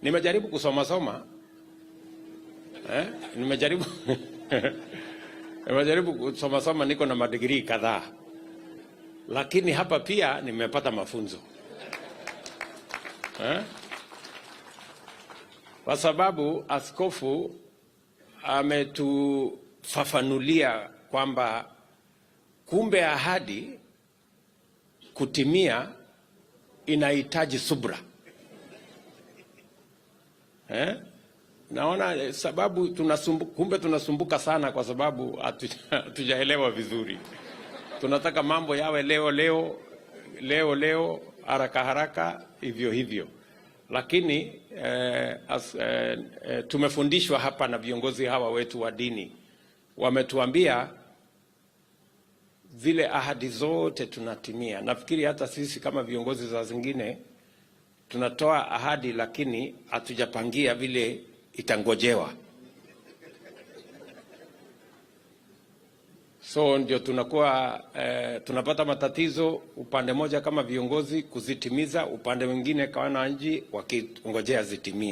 Nimejaribu kusoma soma, eh? Nimejaribu nimejaribu kusoma soma, niko na madigrii kadhaa, lakini hapa pia nimepata mafunzo, eh? Kwa sababu askofu ametufafanulia kwamba kumbe ahadi kutimia inahitaji subra, eh? Naona sababu kumbe tunasumbuka sana kwa sababu hatujaelewa vizuri. Tunataka mambo yawe leo leo leo leo, haraka haraka, hivyo hivyo, lakini tumefundishwa hapa na viongozi hawa wetu wa dini, wametuambia zile ahadi zote tunatimia. Nafikiri hata sisi kama viongozi za zingine tunatoa ahadi, lakini hatujapangia vile itangojewa. So ndio tunakuwa tunapata matatizo upande moja kama viongozi kuzitimiza, upande mwingine kwa wananchi wakingojea zitimie.